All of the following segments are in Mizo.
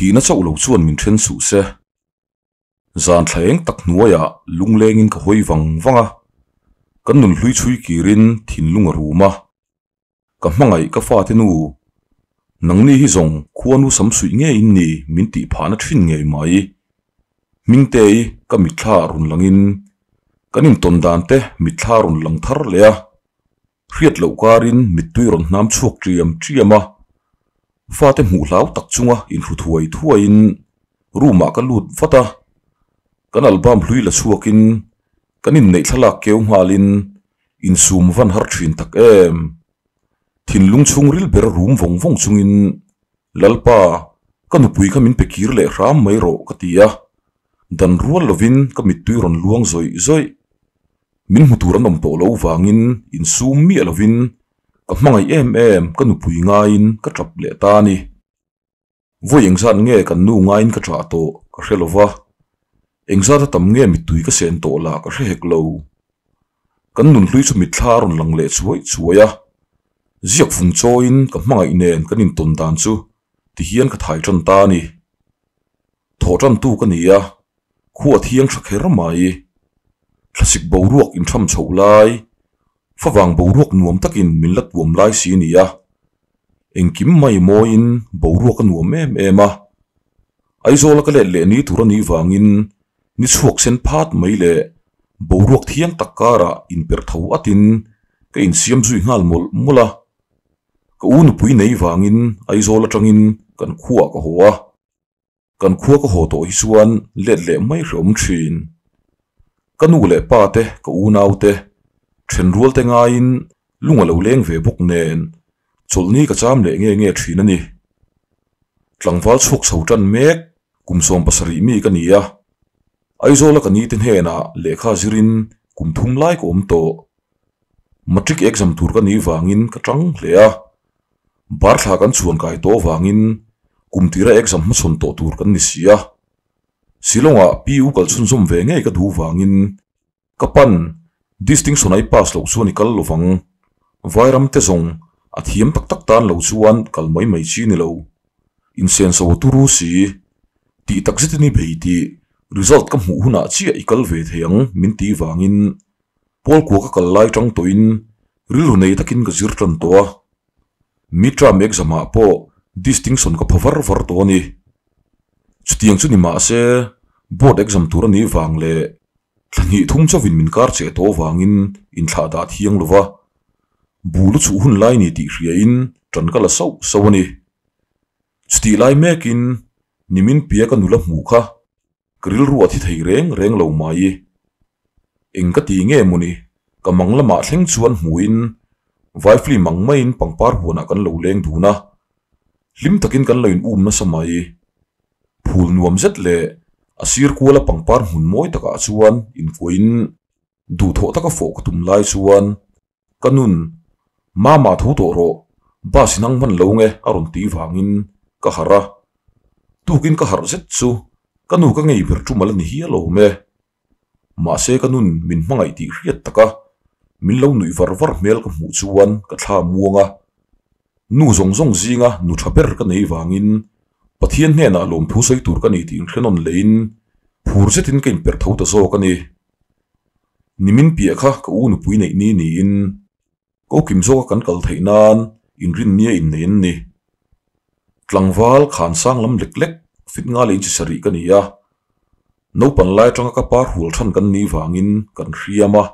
Thihna chauh lo chuan min then suh se. Zan thla eng tak hnuaiah lunglengin ka hawi vang vang a, kan nun hlui chhui kirin thinlung a rum a. Ka hmangaih ka fate nu, nangni hi zawng khuanu sam suih ngei in ni min tih phahna thin ngei mai. Hmingtei ka mitthla ah rawn langin kan intawn dan te mitthla rawn lang thar leh a, hriat loh karin mittui rawn hnam chhuak ṭiam ṭiam a, fate hmuh hlau tak chunga inhru thuai thuaiin room ah ka lut vat a, kan album hlui la chhuakin kan inneih thlalak keu nghalin insum van har thin tak em. Thinlung chhungril ber rum vawng vawng chungin Lalpa, ka nupui kha min pe kir leh hram mai rawh ka ti a, dan rual lovin ka mittui rawn luang zawih zawih. Min hmu tur an awm tawh lo vangin insum miah lovin ka hmangaih em em ka nupui ngaiin ka tap leh ta a ni. Vawi engzat nge kan nu ngaiin ka ṭah tawh ka hre lo va, engzat a tam nge mittui ka sen tawh lah ka hre hek lo. Kan nunhlui chu mitthla a rawn lang leh chuai chuai a, ziak fung chawiin ka hmangaih nen kan intawn dan chu tihian ka thai ṭan ta a ni. Thawh ṭantu ka ni a, Khua thiang tha kher mai. Thlasik boruak intham chhoh lai, favang boruak nuam takin min la tuam lai si a ni a. Engkim mai mawiin boruak a nuam em em a. Aizawla ka let leh ni tur a nih vangin ni chhuak sen phat mai leh boruak thiang tak karah inperh tho atin ka insiam zui nghal mawlh mawlh a. Ka u nupui nei vangin Aizawl atangin kan khuaah ka haw a. Kan khua ka haw tawh hi chuan let leh mai hrehawm thin. Ka nu leh pa te, ka unau te, thenrual te ngaiin lung a lo leng ve bawk nen chawlhni ka cham leh nge nge thin a ni. Tlangval chhuak chho tan mek kum 70 mi ka ni a, Aizawla ka ni te hnenah lehkha zirin kum thum lai ka awm tawh. Matric exam tur ka nih vangin ka tang hle a. Bar thla kan chhuan kai tawh avangin kum tira exam hmachhawn tawh tur kan ni si a. Shillong-ah PU kal chhunzawm ve ngei ka duh vangin ka pan distinction ai pass loh chuan i kal lovang. Vairam te zawng a thiam tak tak tan lo chuan kal mai mai chi ni lo. Insenso a turu si. Tih tak zetin i bei tih result ka hmuh hunah chiah i kal ve thei ang min tih vangin Pawl kua ka kal lai tang tawhin rilru nei takin ka zir tan tawh a. Midterm exam ah pawh distinction ka pha var var tawh a ni. Chutiang chu ni mah se board exam tur a nih vang leh thla hnih thum chauhin min kar cheh tawh vangin inthlah dah thiang lo va, bu lu chhuh hun lai ni tih hriain tan ka la sauh sauh a ni. Chutih lai mekin nimin pia ka nula hmuh kha Ka rilru a thi thei reng reng lo mai. Eng ka ti nge mawni, ka mang lamah thleng chuan hmuin vaifli mang maiin pangpar huanah kan lo leng dun a. Hlim takin kan lo in um nasa mai. Phul nuam zet leh a sir kuala pangpar hmun mawi takah chuan inkuahin duhthawh taka fawh ka tum lai chuan Ka nun, Mama tho tawh rawh, bus in ang hman lo nge a rawn tih vangin ka harh a. Tukin ka harh zet chu ka nu ka ngei ber tum ala ni hial awm e. Mahse ka nun min hmangaih tih hriat taka min lo nuih var var hmel ka hmuh chuan ka thla muang a. Nu zawng zawng zinga nu tha ber ka nei vangin Pathian hnenah lawmthu sawi tur ka ni tih inhrenawn lehin phur zetin ka inperh tho ta zawk a ni. Nimin piah kha ka u nupui neih ni niin ko kim zawka kan kal theih nan inrinnia innei an ni. Tlangval khan sang lam lek lek fit nga leh inchi sarih ka ni a, naupan lai atanga ka par hual than kan nih vangin kan hriam a,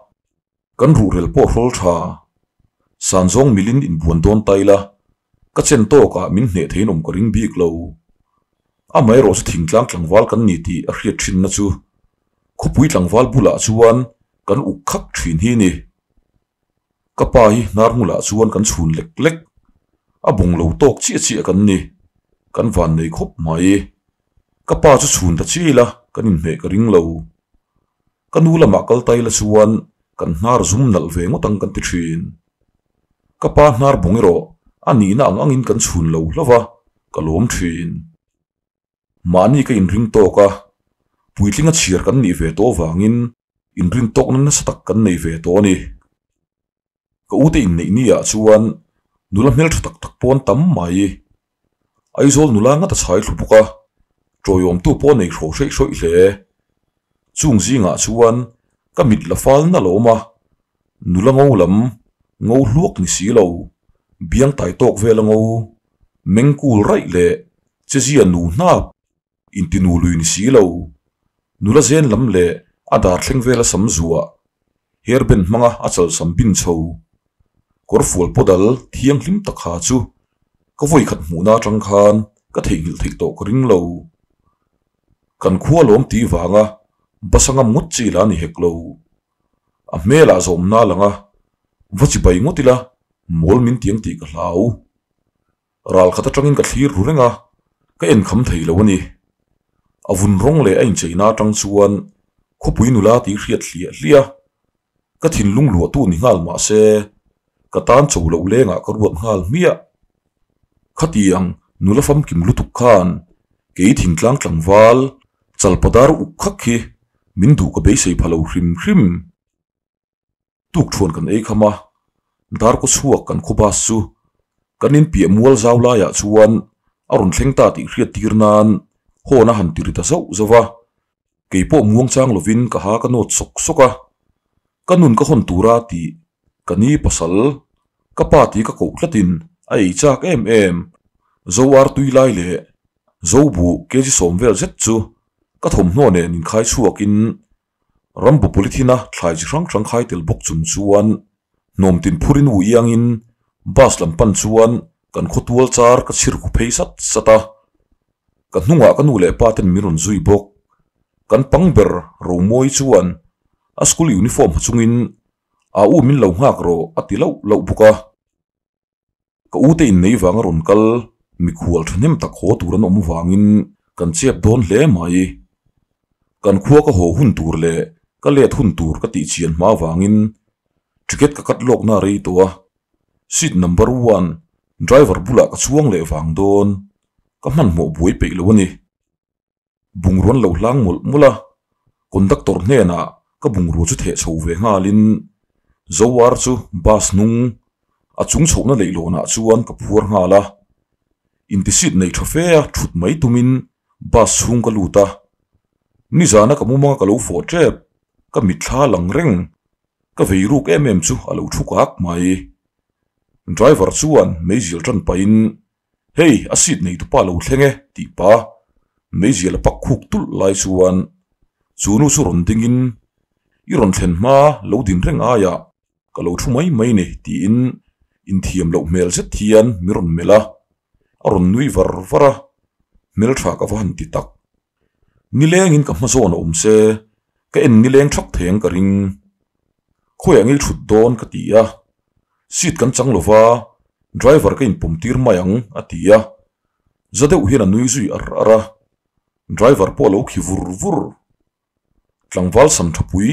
kan ruhrel pawh hrawl tha. San zawng milin inbuan dawn ta ila, ka chen tawkah min hneh theiin awm ka ring bik lo. Amaherawh chu thingtlang tlangval kan ni tih a hriat thinna chu Khawpui tlangval bulah chuan kan uk khak thin hi ni. Ka pa hi hnar hmulah chuan kan chhun lek lek. A bawng lo tawk chiah chiah kan ni. Kan van nei khawp mai. Ka pa chu chhun ta chi ila kan inhmeh ka ring lo. Ka nu lamah kal ta ila chuan kan hnar zum nalh ve ngawt ang kan ti thin. Ka pa hnar bawng erawh a nihna ang angin kan chhun lo hlauh va, ka lawm thin. Mahni ka inring tawk a, puitlinga chhiar kan nih ve tawh avangin inrin tawkna nasa tak kan nei ve tawh a ni. Ka ute inneih ni ah chuan nula hmeltha tak tak pawn tam mai. Aizawl nula ngata chhai thlu bawk a. Ṭawiawmtu pawh nei hraw hreih hrawih hle. Chung zingah chuan ka mit la fal nalh a awm a, nula ngo lam ngo hluak ni si lo, biang tai tawk vel a ngo, meng kul raih leh chezia nu hnap intinu lui ni si lo, nula zen lam leh a dar thleng vel a sam zuah, hair band hmanga a chalsam bin chho, kawrfual pawdal thianghlim tak ha chu ka vawikhat hmuhna atang khan ka theihnghilh theih tawh ka ring lo. Kan khua lawm tih vanga bus a ngam ngawt chi la ni hek lo. A hmelah zawmna lang a, va chi bai ngawt ila mawl min tiang tih ka hlau. Ral khat atangin ka thlir ru reng a, ka en kham thei lo a ni. A vun rawng leh a incheina atang chuan khawpui nula tih hriat hliah hliah a, ka thinlung luahtu ni nghal mah se ka tan cho loh lengah ka ruat nghal hmiah. Khatiang nula famkim lutuk khan kei thingtlang tlangval chalpadar uk khak hi min duh ka beisei pha lo hrim hrim. Tukṭhuan kan ei kham a, darkaw chhuak kan khaw bus chu kan inpiah mual zau laiah chuan a rawn thleng ta tih hriat tir nan hawn a han ti ri ta zauh zauh a, kei pawh muang chang lovin ka ha ka nawt sawk sawk a, ka nun ka hawn tura tih ka ni pasal ka pa tih ka koh tlatin a ei chak em em, Zoar tui lai leh Zobuh kg 10 vel zet chu ka thawmhnaw nen inkhai chhuakin Rambo polythene a thlai chi hrang hrang khai tel bawk chung chuan hnawm tin phurin u iangin bus lam pan chuan kan khawtual char ka chhir khu phei sat sat a. Ka hnungah ka nu leh pa ten min rawn zui bawk. Kan pang ber Romawi chuan a school uniform ha chungin a u min lo nghak rawh a ti lauh lauh bawk a. Ka ute innei vanga rawn kal mikhual thahnem tak haw tur an awm vangin kan chep dawn hle mai. Kan khua ka haw hun tur leh ka let hun tur ka tih chian hma vangin ticket ka cut lawkna a rei tawh a, seat number one driver bulah ka chuang leh vang dawn ka hmanhmawh buai peih lo a ni. Bungrua an lo hlang mawlh mawlh a, conductor hnenah ka bungrua chu theh chho ve nghalin Zoar chu bus hnung a chung chhohna leihlawnah chuan ka phuar nghal a, intisit nei tha fe a thut mai tumin bus chhung ka lut a, nizana ka mumanga ka lo fawh tep, ka mitthla lang reng, ka vei ruk em em chu a lo thu kak mai. Driver chuan meizial tan pahin Hei, a seat nei tupa lo thleng e, tih pa meizial a pak khuk tulh lai chuan chu nu chu rawn dingin, I rawn thlen hma lo din reng aiah ka lo thu mai mai ni, tiin inthiam loh hmel zet hian min rawn melh a, a rawn nui var var a, hmeltha ka va han ti tak. Nilengin ka hma zawn a awm se, ka en nileng thak thei ang ka ring. Khawiah ngei thut dawn ka ti a, seat kan chang lo va, driver ka inpawm tir mai ang a ti a, za deuh hian a nui zui ar ar a, driver pawh a lo khi vur vur. Tlangval sam tha pui,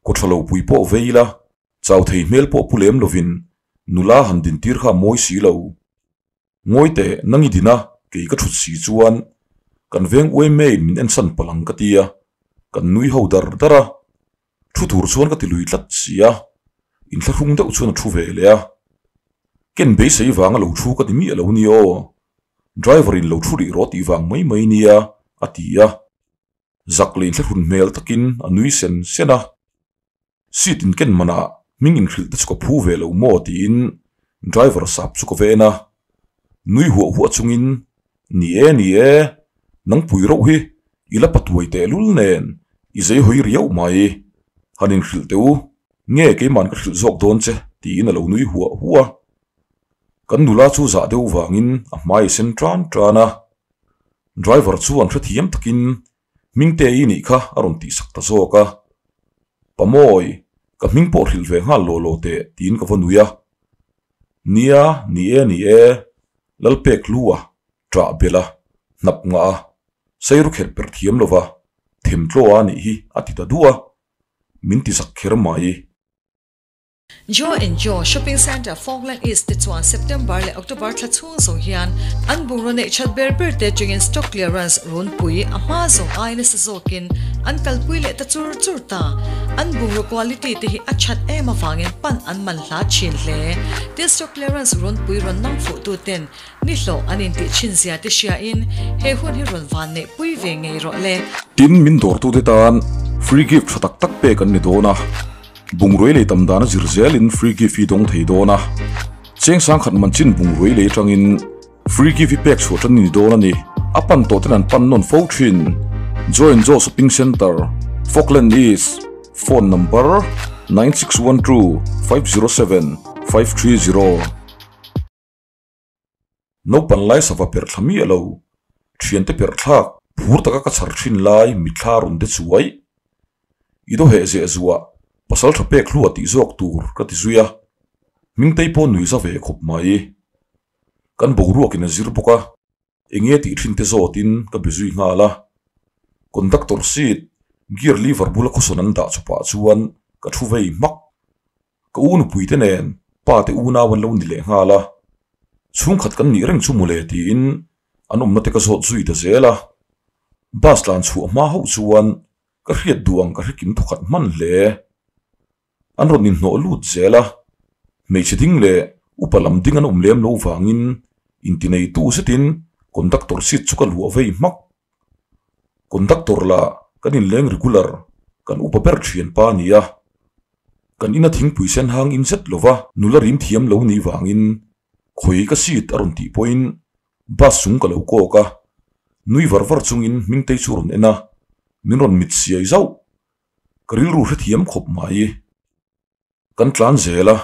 kaw tha lo pui pawh vei ila, chau thei hmel pawh pu lem lovin nula han din tir kha a mawi si lo. Ngawi teh, nang i din a, kei ka thut si chuan kan veng uai maiin min ensan palh ang ka ti a, kan nui ho dar dar a, thu tur chuan ka ti lui tlat si a, inthlahrung deuh chuan a thu ve leh a. Ken beisei vanga lo thu ka ti miah lo ni aw, driver in lo thu rih rawh tih vang mai mai nia a ti a, zak leh inthlahrun hmel takin a nui sen sen a. Seat in ken manah hming inhrilh te chu ka phu ve lo maw tiin driver sap chu ka ven a, nui huah huah chungin Ni e, ni e, nang pui rauh hi i la patuai tehlul nen i zei hawi riau mai, han inhrilh teh u, nge keiman ka hrilh zawk dawn che tiin a lo nui huah huah a. Kan nula chu zah deuh vangin a hmai a sen tan tan a, driver chuan hrethiam takin Hmingte i nih kha a rawn tihsak ta zawk a. Pamawi, ka hming pawh hrilh ve nghal law law teh tiin ka va nui a. Nia, ni e, ni e, Lalpek lu a, ṭah belh a, hnap ngah a, seiru kherh per thiam lova, themtlaw a nih hi a ti ta duh a, min ti zak kher mai. Joe and Joe Shopping Centre Falkland East te chuan September leh October thla chhung zawng hian an bungraw neih that ber ber te atangin stock clearance runpui a hma zawng ai nasa zawkin an kalpui leh ta chur chur ta. An bungraw quality te hi a that em avangin pan an man hla thin hle. Tin stock clearance runpui rawn nang fuh tu ten ni hlawh an intih thin zia te hriain he hun hi rawn van neih pui ve ngei rawh le. Tin min dawrtute tan free gift tha tak tak pek an ni dawn a. Bungrui lei tam dana zir zelin free gift hi dawng thei dawn a, cheng sangkhat man chin bungrui lei atangin free gift hi pek chhuah tan a ni dawn a ni. A pan tawh ten an pan nawn fo thin. Join Joe Shopping Centre, Falkland East, Phone number, 9612 507 530. Naupan lai sava perh thla miah lo, thiante perh thlak phur taka ka chhar thin lai mitthla rawn de chuai. I do heh zeh zuah pasal tha pek hlua tih zawk tur ka ti zui a, Hmingtei pawh nui za ve khawp mai. Kan boruakin a zir bawk a, enge tih thin te zawtin ka be zui nghal a. Conductor seat, gear lever bula khawsawn an dah chawpah chuan ka thu vei hmak. Ka u nupui te nen pa te unau an lo ni leh nghal a, chhungkhat kan nih reng chu mawle tiin an awmna te ka zawt zui ta zel a. Bus tlan chhuah hma hauh chuan ka hriat duh ang ka hre kim thawkhat hman hle. An rawn inhnawh lut zel a, hmeichhe ding leh upa lam ding an awm lem lo vangin intineitu zetin conductor seat chu ka luah vei hmak. Conductor lah kan inleng regular, kan upa ber thian pa a ni a. Kan ina thingpui sen hang in zet lova nula rim thiam lo nih vangin khawi ka seat a rawn tih pawhin bus chung ka lo kawk a, nui var var chungin Hmingtei chu a rawn en a, min rawn mit siai zauh. Ka rilru hrethiam khawp mai. Kan tlan zel a,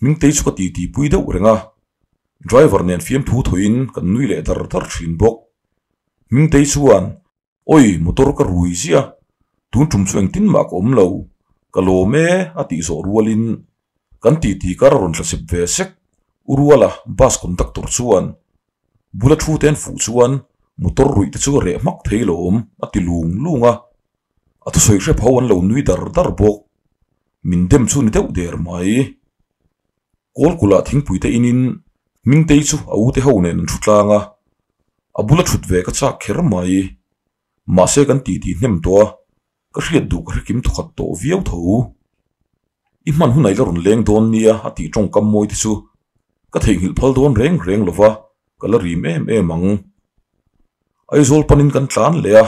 Hmingtei chu ka titi pui deuh reng a, driver nen fiamthu thawhin kan nui leh dar dar thin bawk. Hmingtei chuan, Awi, motor ka rui ziah, tun tum chu engtin mah ka awm lo, ka lawm e a tih zawh rualin kan titi kar a rawn tla chep ve sek. U Ruala bus conductor chuan bula thu te an fuh chuan motor ruih te chu a reh hmak thei lawm a ti lung lung a. A thusawi hrep ho an lo nui dar dar bawk. Min dem chu ni deuh der mai. Kawlkula thingpui te inin Hmingtei chu a ute ho nen an thu tlang a, a bula thut ve ka chak kher mai. Mahse kan titi hnem tawh a, ka hriat duh ka hre kim thawkhat tawh viau tho. I hman hunah i la rawn leng dawn nia a tih tawngkam mawi te chu ka theihnghilh phal dawn reng reng lova ka la rim em em ang. Aizawl panin kan tlan leh a,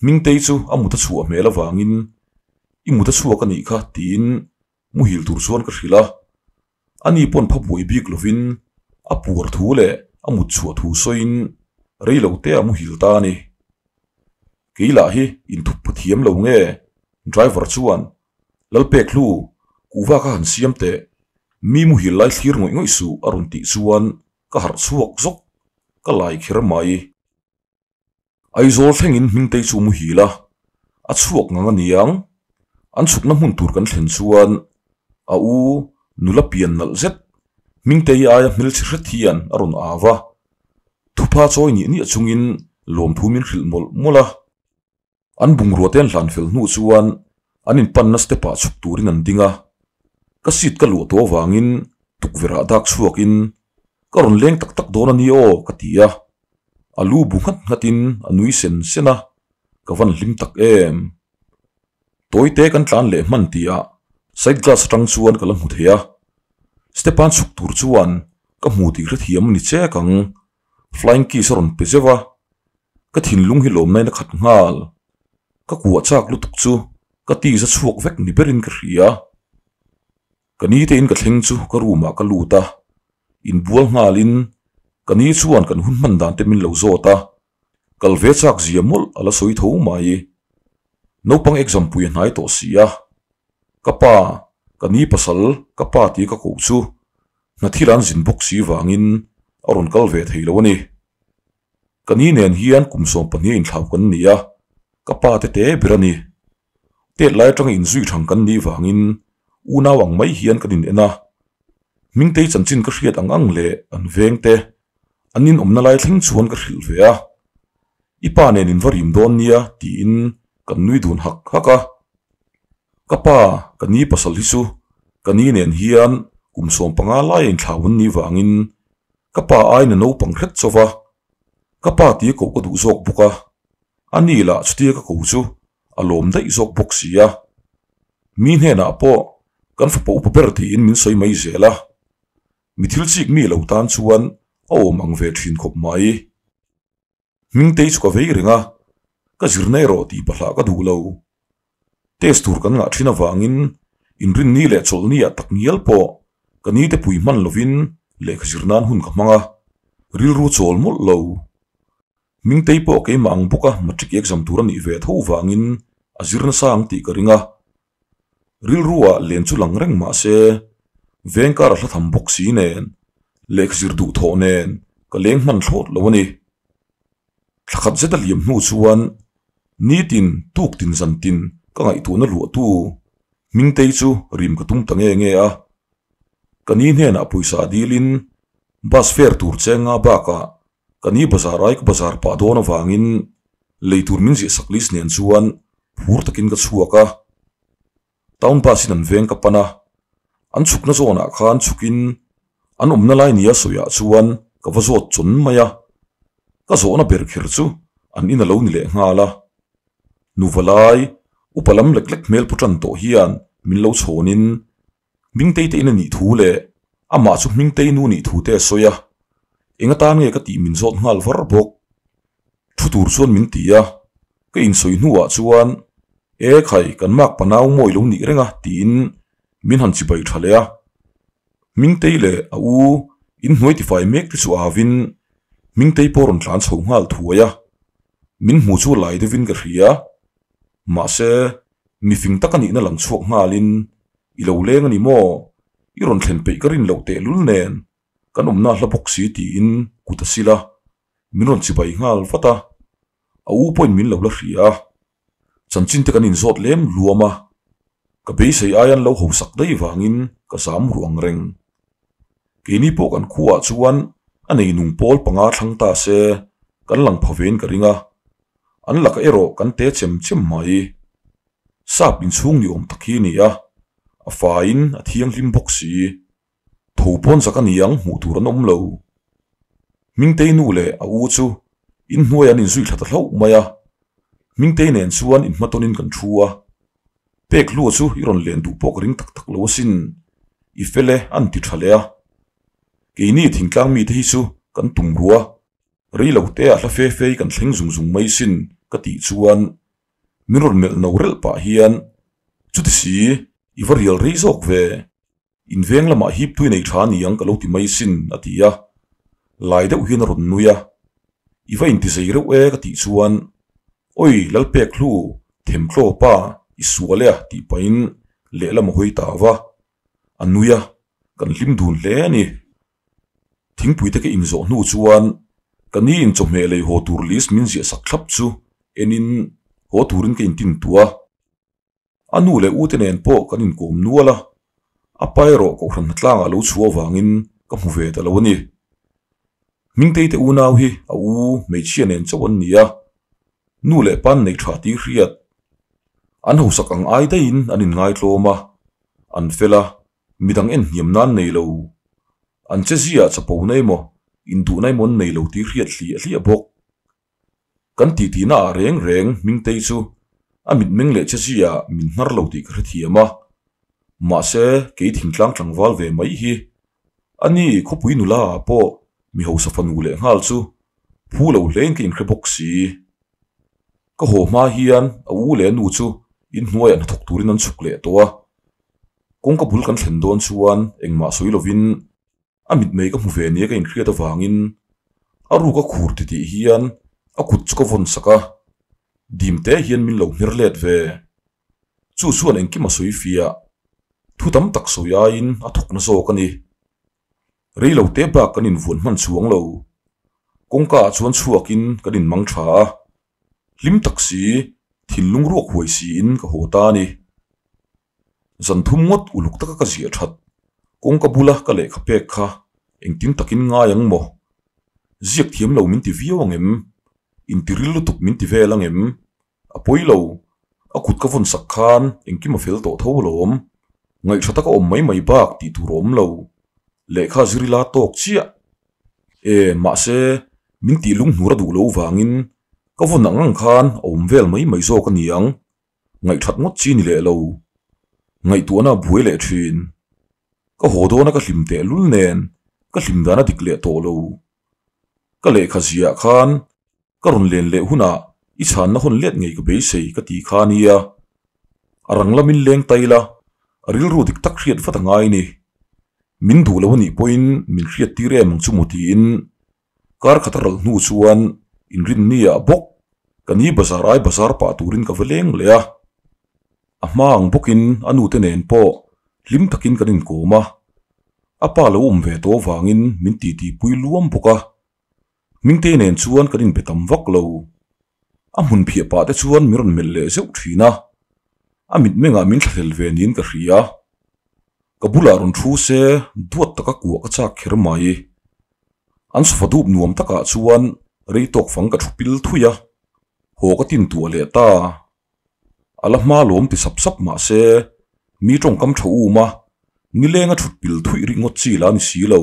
Hmingtei chu a mut a chhuah hmel avangin i mut a chhuak a nih kha tiin muhil tur chuan ka hrilh a. Ani pawn pha buai bik lovin a puar thu leh a mut chhuah thu sawiin rei lo te a muhil ta a ni. Kei lah hi inthup pha thiam lo nge driver chuan Lalpek hlu, kuhva kha han siam teh, mi muhil lai thlir ngawih ngawih suh a rawn tih chuan ka harh chhuak zawk, ka lai kher mai. Aizawl thlengin Hmingtei chu muhil a, a chhuak ngang a niang. An chhukna hmun tur kan thlen chuan a u nula pian nalh zet Hmingtei aia hmelchhe hret hian a rawn au va, thupha chawi nih niah chungin lawmthu min hrilh mawlh mawlh a. An bungrua te an hlan fel hnu chuan an inpanna step ah chhuk turin an ding a, ka seat ka luah tawh avangin tukverh ah dak chhuakin ka rawn leng tak tak dawn a ni aw ka ti a, a lu bu nghat nghatin a nui sen sen a, ka van hlim tak em. Tawite kan tlan leh hman tih ah side glass atang chuan ka la hmu thei a, step an chhuk tur chuan ka hmu tih hrethiam a ni chek ang, flying kiss a rawn pe zeuh a. Ka thinlung hi lawmnain a khat nghal. Ka kuah chak lutuk chu ka tiz a chhuak vek ni berin ka hria. Ka ni tein ka thleng chu ka room ah ka lut a, inbual nghalin ka ni chuan kan hun hman dan te min lo zawt a, kal ve chak zia mawlh a la sawi tho mai. Naupang exam pui a hnai tawh si a, ka pa, ka ni pasal, ka pa tia ka koh chu hna thil an zin bawk si vangin a rawn kal ve thei lo a ni. Ka ni nen hian kum 12 inthlau kan ni a, ka pa te te ber a ni. Tet lai atanga inzui thang kan nih vangin unau ang mai hian kan in en a. Hmingtei chanchin ka hriat ang ang leh an veng te, an inawmna lai thleng chuan ka hrilh ve a. I pa nen in va rim dawn nia tiin kan nui dun hak hak a. Ka pa, ka ni pasal hi chu Ka ni nen hian kum 15 lai a inthlau an nih vangin ka pa aiin a naupang hret chauh a, ka pa tia koh ka duh zawk bawk a, a ni lah chutia ka ko chu a lawm daih zawk bawk si a. Mi hnenah pawh kan fapa upa ber tiin min sawi mai zel a, mi thil chik mi lo tan chuan a awm ang ve thin khawp mai. Hmingtei chu ka vei reng a, ka zirna erawh tih pahlah ka duh lo. Test tur kan ngah thin avangin inrinni leh chawlhni ah tak ngial pawh ka nite pui hman lovin lehkha zir nan hun ka hmang a, rilru chawl mawlh lo. Hmingtei pawh keimah ang bawka matric exam tur a nih ve tho vangin a zir nasa ang tih ka ring a. Rilru ah len chu lang reng mah se, veng kar a hla tham bawk si nen, lehkha zir duh thawh nen ka leng hman thlawt lo a ni. Thla khat zet a liam hnu chuan nitin tuk tin zan tin ka ngaihtuahna luahtu Hmingtei chu rim ka tum ta nge nge a. Ka ni hnenah pawisa dilin bus fare tur cheng nga bakah Ka ni bazar ai ka bazar pah dawn avangin lei tur min ziah sak list nen chuan phur takin ka chhuak a. Town bus in an veng ka pan a, an chhukna zawnah khan chhukin an awmna lai nia sawiah chuan ka va zawt chawn mai a. Ka zawhna ber kher chu an in a lo ni leh nghal a. Nuva lai, upa lam lek lek hmel pu tan tawh hian min lo chhawnin Hmingtei te in a nih thu leh amah chu Hmingtei nu nih thu te a sawi a, eng atan nge ka tih min zawt nghal var bawk. Thu tur chuan min ti a, ka insawi hnuah chuan E khai kan mak pa nau mawi lo nih reng a tiin min han chibai tha leh a. Hmingtei leh a u inhnuai tifai mek te chu avin Hmingtei pawh rawn tlan chho nghal thuai a, min hmu chu lai deuhin ka hria. Mahse mifing tak a nihna lang chhuak nghalin I lo leng a ni maw? I rawn thlen peih ka rin loh tehlul nen kan awmna a hla bawk si tiin kut a sil a, min rawn chibai nghal vat a, a u pawhin min lo la hria a, chanchin te kan inzawt lem luam a, ka beisei aia an lo hosak daih vangin ka zam ruh ang reng. Keini pawh kan khuaah chuan a neinung pawl panga thlang ta se kan lang pha vein ka ring a, an laka erawh kan te chem chem mai. Sap inchhung ni awm tak hi a ni a, a faiin a thianghlim bawk si. Tho pawn zak a ni ang hmuh tur an awm lo. Hmingtei nu leh a u chu inhnuai an inzui thla ta hlauh mai a, Hmingtei nen chuan inhmatawnin kan thu a. Pek hlua chu i rawn len duh pawh ka ring tak tak lo asin, i fel e an ti tha leh a. Keini thingtlang mite hi chu kan tum rua, rei lo te ah hla fe fe hi kan thleng zung zung mai sin ka tih chuan Min rawn melh no relh pah hian, Chuti si, i va rial rei zawk ve. In veng lamah hip tui nei tha ni ang ka lo ti mai sin, a ti a. Lai deuh hian a rawn nui a. I va inti zei reuh e ka tih chuan, Oi, Lalpek hlu, themtlaw pa, i sual e a tih pahin lehlam a hawi ta va. A nui a, kan hlim dun hle a ni. Thingpui te ka inzawh hnu chuan ka ni in chawhmeh lei haw tur list min ziah sak thlap chu enin haw turin ka intin tuah a. A nu leh u te nen pawh kan inkawm nual a, a pa erawh kohhran hnatlangah lo chhuah avangin ka hmu ve ta lo a ni. Hmingtei te unau hi a u hmeichhia nen chauh an ni a, nu leh pa an nei tha tih hriat. An hausak ang ai daihin an inngaitlawm a, an fel a, Midang en hniam nan nei lo. An che ziah chapo na emaw, induhna emaw an nei lo tih hriat hliah hliah bawk. Kan titihna ah reng reng Hmingtei chu a mitmeng leh che ziah min hnar lo tih ka hrethiam a. Mahse, kei thingtlang tlangval ve mai hi. Ani khawpui nula ah pawh mi hausa fanu leh nghal chu phu lo hlein ka inhre bawk si. Ka haw hma hian a u leh a nu chu inhnuaiah hnathawk turin an chhuk leh tawh a. Kawngka bul kan thlen dawn chuan engmah sawi lovin a mitmei ka hmu ve nia ka inhriat avangin a ruk a khur titih hian a kut chu ka vawn sak a, dim te hian min lo hmer let ve. Chu chuan engkim a sawi fiah. Thu tam tak sawi aiin a thawkna zawk a ni. Rei lo te bak kan invuan hman chuang lo. Kawngka ah chuan chhuakin kan inmang tha a. Hlim tak si, thinlung ruak huai siin ka haw ta a ni. Zan thum ngawt uluk taka ka ziah that. Kawngka bula ka lehkha pek kha engtin takin ngai ang maw? Ziak thiam lo min ti viau ang em? Intiril lutuk min ti vel ang em? A pawi lo, a kut ka vawn sak khan engkim a fel tawh tho alawm. Ngaih tha taka awm mai mai bak tih tur a awm lo. Lehkha zir ila tawk chiah. E, mahse, min tih lunghnur a duh loh vangin ka vawn ang ang khan a awm vel mai mai zawk a ni ang. Ngaihthat ngawt chi ni leh lo. Ngaihtuahna a buai leh thin. Ka haw dawna ka hlim tehlul nen ka hlim dan a dik leh tawh lo. Ka lehkha ziah khan ka rawn len leh hunah i chhanna hawn let ngei ka beisei ka ti kha nia. A rang lamin leng tai la, a rilru dik tak hriat vat a ngai ni. Min duh lo anih pawhin min hriat tir em ang chu maw tiin Kar khat a ral hnu chuan inrinni ah bawk ka ni bazar ai bazar pah turin ka va leng leh a. A hma ang bawkin a nute nen pawh hlim takin kan inkawm a. A pa lo awm ve tawh avangin min titi pui luam bawk a. Hmingtei nen chuan kan inbe tam vak lo. A hmun phiah pah te chuan min rawn melh leh zeuh thin a. A mitmengah min thlahlel ve niin ka hria. Ka bulah rawn thu se duat taka kuah ka chak kher mai. An sofa dup nuam takah chuan rei tawk fang ka thu pil thui a, haw ka tin tuah leh ta. A la hma lawm ti sap sap mah se, mi tawngkam tha um a, nileng a thut pil thuih ringawt chi la ni si lo.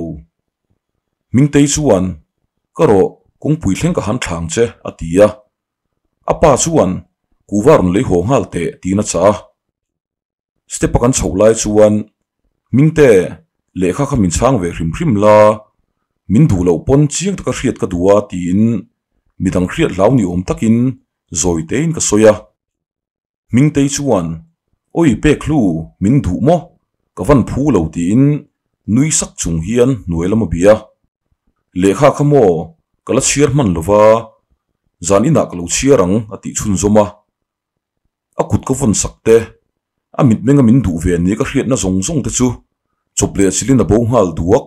Hmingtei chuan, Ka rawh, kawngpui thleng ka han thlang che, a ti a. A pa chuan, Kuhva rawn lei haw nghal teh, tiin a chah a. Step a kan chhoh lai chuan Hmingte, lehkha kha min chhang ve hrim hrim la, min duh loh pawn chiang taka hriat ka duh a tiin midang hriat hlau ni awm takin zawi tein ka sawi a. Hmingtei chuan, Awi pek hlu, min duh maw? Ka van phu lo tiin nui sak chung hian hnuai lam a bia. Lehkha kha maw ka la chhiar hman lova, zan inah ka lo chhiar ang a tih chhunzawm a. A kut ka vawn sak te, a mitmenga min duh ve nia ka hriatna zawng zawng te chu chawp leh chilin a bo nghal duak.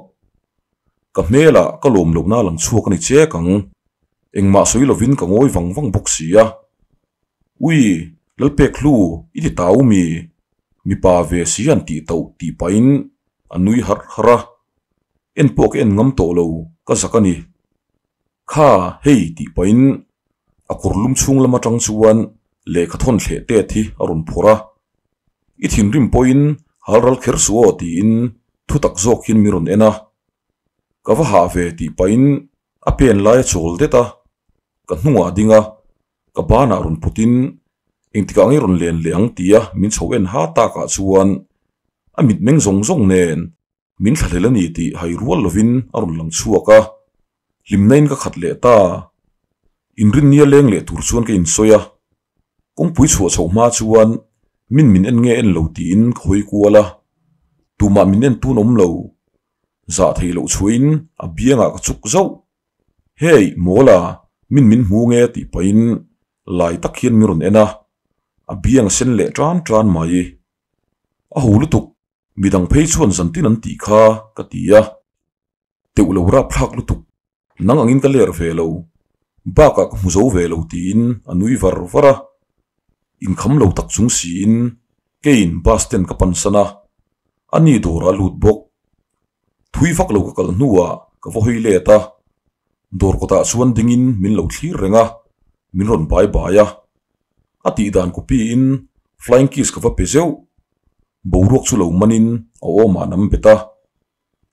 Ka hmelah ka lawm lohna a lang chhuak a ni chek ang. Engmah sawi lovin ka ngawi vang vang bawk si a. Ui, Lalpek hlu, i ti tau mi? Mipa ve si an tih tauh tih pahin a nui harh harh a. En pawh ka en ngam tawh lo, ka zak a ni. Kha, hei tih pahin a kawr lum chhung lam atang chuan lehkha thawn thleh tet hi a rawn phawrh a. I thinrim pawhin hal ral kher suh aw tiin thu tak zawk hian min rawn en a. Ka va hah ve tih pahin a pen lai a chawl det a, ka hnungah a ding a, ka banah rawn pawtin engtikah nge rawn len leh ang tia min chho en ha takah chuan a mitmeng zawng zawng nen Min thlahlel a ni tih hai rual lovin a rawn lang chhuak a, hlimnain ka khat leh ta. Inrinnia leng leh tur chuan ka insawi a, kawngpui chhuah chhoh hma chuan min min en nge en lo tiin ka hawi kual a, tumah min en tun awm lo. Zah theih loh chhuahin a biangah ka chuk zauh. Hey, Mawla, min min hmu nge tih pahin lai tak hian min rawn en a, a biang a sen leh tan tan mai. A ho lutuk. Midang phei chuan zantin an tih kha ka ti a, teuh lo rapthlak lutuk, nang angin ka ler ve lo, bakah ka hmu zo ve lo tiin a nui var var a, inkham lo tak chung siin keiin bus stand ka pansan a, a ni dawrah a lut bawk. Thui vak lo ka kal hnuah ka va hawi let a, dawr kawtah chuan dingin min lo thlir reng a, min rawn bai bai a, a tihdan copy in flying kiss ka va pe zeuh. Boruak chu lo manin a awmah an bet a,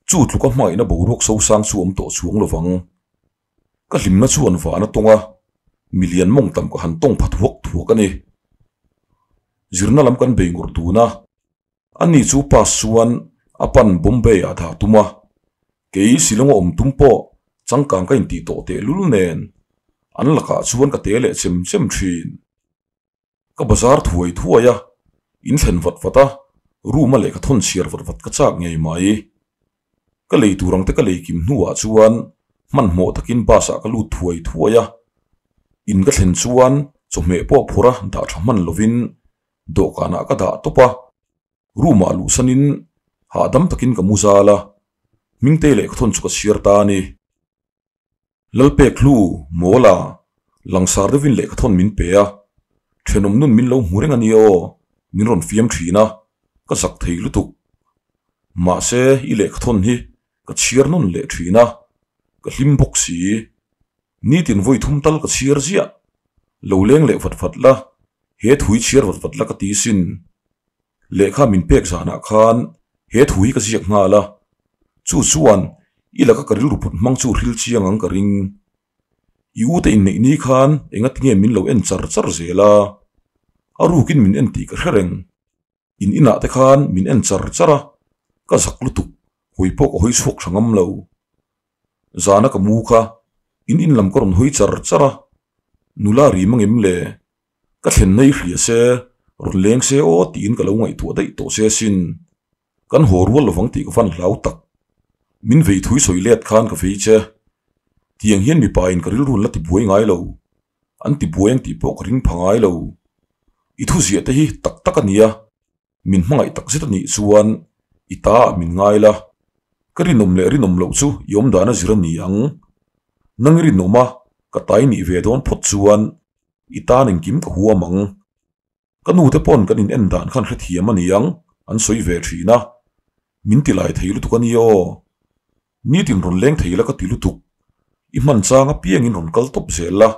chu tluka hmangaihna boruak sosang chu awm tawh chuang lovang. Ka hlimna chuan van a tawng a, milian mawng tam ka han tawng pha thuak thuak a ni. Zirna lam kan bei ngawrh dun a, ani chu pass chuan a pan Bombay ah dah tum a, kei Shillong a awm tum pawh changkang ka intih tawh tehlul nen an lakah chuan ka te leh chem chem thin. Ka bazar thuai thuai a, in thlen vat vat a, room a lehkha thawn chhiar vat vat ka chak ngei mai. Ka lei tur ang te ka lei kim hnuah chuan hmanhmawh takin bus ah ka lut thuai thuai a, in ka thlen chuan chawhmeh pawh phawrh a dah tha hman lovin dawhkanah ka dah tawp a, room ah luhsanin hahdam takin ka mu zal a, Hmingtei lehkha thawn chu ka chhiar ta a ni. Lalpek hlu, Mawla, langsar deuhin lehkha thawn min pe a, thenawm nun min lo hmu reng a nia aw, min rawn fiam thin a, ka zak thei lutuk. Mahse, i lehkha thawn hi ka chhiar nawn leh thin a, ka hlim bawk si. Nitin vawi thum tal ka chhiar ziah. Lo leng leh vat vat la, he thui chhiar vat vat la ka ti sin. Lehkha min pek zanah khan he thu hi ka ziak nghal a, chu chuan i laka ka rilru put hmang chu hril chiang ang ka ring. I u te inneih ni khan engatinge min lo en char char zel a, a rukin min en tih ka hre reng. In inah te khan min en char char a, ka zak lutuk, hawi pawh ka hawi chhuak tha ngam lo. Zana ka mu kha in in lam ka rawn hawi char char a, nula ri mangem le, ka thlen nei hria se, rawn leng se aw tiin ka lo ngaihtuah daih tawh che asin. Kan haw rual lovang tih ka van hlau tak. Min vei thui sawi let khan ka vei che. Tiang hian mipa in ka rilru an la ti buai ngai lo. An ti buai ang tih pawh ka ring pha ngai lo. I thuziah te hi tak tak a nia. Min hmangaih tak zet a nih chuan i ta ah min ngai la. Ka rinawm leh rinawm loh chu i awm dan a zir a ni ang. Nang i rinawm a, ka tai nih ve dawn phawt chuan i tan engkim ka huam ang. Ka nu te pawn kan in en dan khan hrethiam a ni ang an sawi ve thin a, min ti lai thei lutuk a ni aw. Nitin rawn leng thei la ka ti lutuk, i hman chang apiangin rawn kal tawp zel la,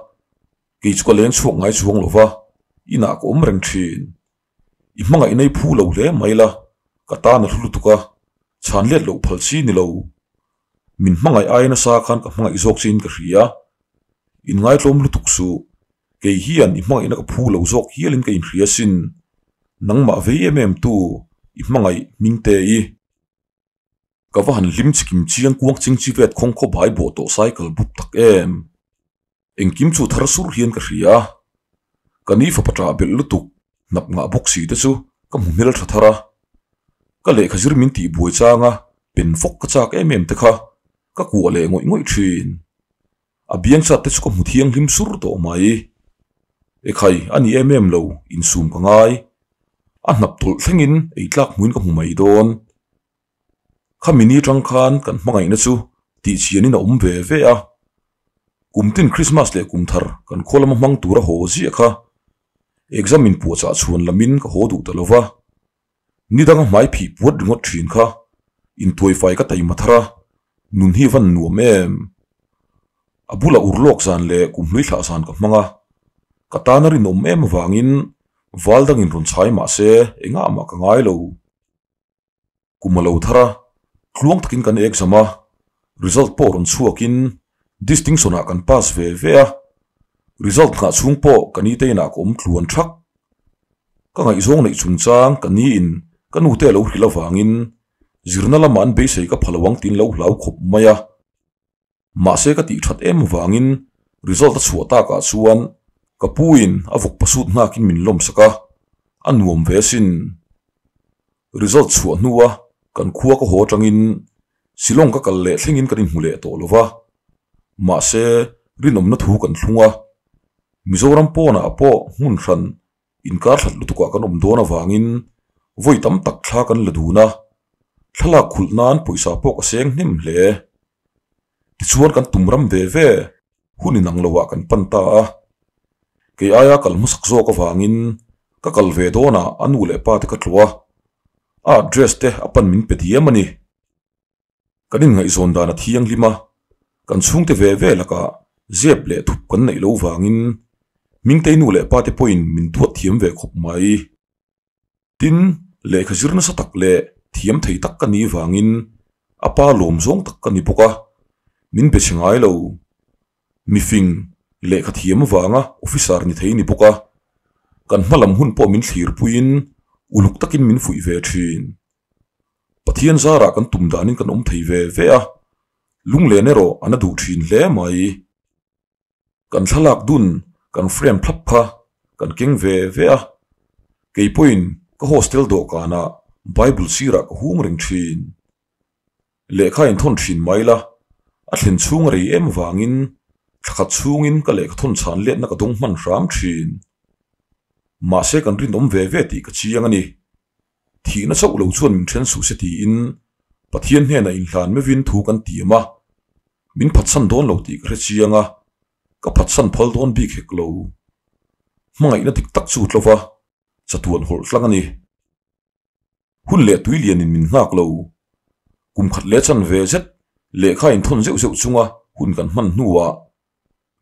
kei chu ka leng chhuak ngai chuang lo va, inah ka awm reng thin. I hmangaih nei phu lo hle mai la, ka tan a hlu lutuk a, chhan let loh phal chi ni lo. Min hmangaih ai nasa khan ka hmangaih zawk chiin ka hria. Inngaihtlawm lutuk suh, kei hian i hmangaihna ka phu lo zawk hialin ka inhria sin. Nangmah vei em em tu, i hmangaih hmingte i. Ka va han hlim chikim chiang kuang ching chi vet khawng khaw bai bawh tawh cycle bup tak em. Engkim chu thar sur hian ka hria a, ka ni fapa ṭah belh lutuk hnap ngah bawk si te chu ka hmu hmel ṭha thar a. Ka lehkha zir min tih buai changa pen fawk ka chak em em te kha ka kuah leh ngawih ngawih ṭhin. A biang chat te chu ka hmu thianghlim sur tawh mai. Ekhai a ni em em lo, insum ka ngai. A hnap tawlh thlengin eitlak hmuin ka hmu mai dawn. Khami ni tang khan kan hmangaihna chu tihchhianin a awm ve ve a, kum tin Krismas leh kum thar kan khaw lama hmang tura haw ziah kha exam in puahchah chhuan lamin ka haw duh ta lo va, ni danga hmai phih puat ringawt thin kha intuaifai ka taima thar a, nun hi van nuam em. A bula urlawk zan leh kum hlui thlah zan ka hmang a, ka tana rinawm em avangin val dangin rawn chhai mah se engah mah ka ngai lo. Kum a lo thar a, tluang takin kan exam a, result pawh rawn chhuakin distinction ah kan pass ve ve a, result nghah chhung pawh ka ni te inah ka awm tluan thak. Ka ngaihzawng neih chungchang ka ni in ka nu te a lo hrilh avangin zirna lamah an beisei ka pha lo ang tiin lo hlau khawp mai a. Mahse ka tih that em avangin result a chhuah takah chuan ka pu in a vawk pasut nghakin min lawm sak a, a nuam ve asin. Result chhuah hnua kan khua ka haw atangin Shillong ka kal leh thlengin kan inhmu leh tawh lova, mahse rinawmna thu kan thlung a, Mizoram pawnah pawh hmun hran Inkar hlat lutukah kan awm dawn avangin vawi tam tak thla kan la dun a, thlalak khulh nan pawisa pawh ka seng hnem hle. Tichuan kan tum ram ve ve, hun inang loah kan pan ta a. Kei aia kal hmasak zawk avangin ka kal ve dawnah a nu leh pa te ka tlawh a, a address te a pan min pe diam a ni. Kan inngaihzawn dan a thianghlim a, kan chhungte ve ve lakah zep leh thup kan neih loh vangin Hmingtei nu leh pate pawhin min duat thiam ve khawp mai. Tin, lehkha zir nasa tak leh thiam thei tak ka nih vangin a pa lawm zawng tak ka ni bawk a, min be chhe ngai lo. Mifing, lehkha thiam avanga officer ni thei ni bawk a, kan hma lam hun pawh min thlirpuiin uluk takin min fuih ve thin. Pathian zarah kan tum danin kan awm thei ve ve a, lunglen erawh a na duh thin hle mai. Kan thlalak dun kan frame thlap kha kan keng ve ve a, kei pawhin ka hostel dawhkanah Bible sirah ka hung reng thin. Lehkha inthawn thin mai la, a thlen chhung a rei em avangin thlakhat chhungin ka lehkha thawn chhan letna ka dawng hman hram thin. Mahse kan rinawm ve ve tih ka chiang a ni. Thihna chauh lo chuan min then suh se tiin Pathian hnenah inhlan meuhin thu kan tiam a, min phatsan dawn lo tih ka hre chiang a, ka phatsan phal dawn bik hek lo. Hmangaihna dik tak chu tlova chatuan hawlh tlang a ni. Hun leh tui lianin min nghak lo. Kum khat leh chan ve zet lehkha inthawn zeuh zeuh chunga hun kan hman hnuah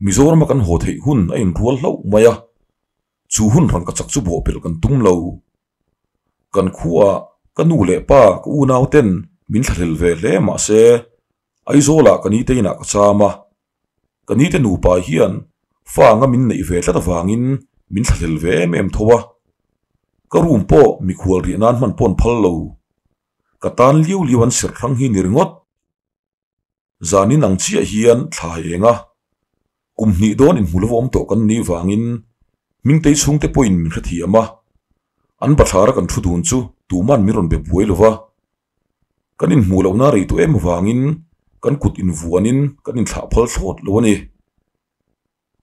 Mizorama kan haw theih hun a inrual hlauh mai a, chu hun rangkachak chu bawhpelh kan tum lo. Kan khuaah ka nu leh pa ka unau ten min thlahlel ve hle mahse Aizawlah ka nite inah ka cham a, ka nite nupa hian fa anga min neih ve tlat avangin min thlahlel ve em em tho a. Ka room pawh mikhual riah nan hman pawh an phal lo. Ka tan liau liau an serh hrang hi ni ringawt. Zanin ang chiah hian thla eng a, kum hnih dawn inhmu lo awm tawh kan nih vangin Hmingtei chhungte pawhin min hrethiam a, an bathlara kan thu dun chu tuman min rawn be buai lo va. Kan inhmuh lohna rei tawh em avangin kan kut invuanin kan inthlah phal thlawt lo a ni.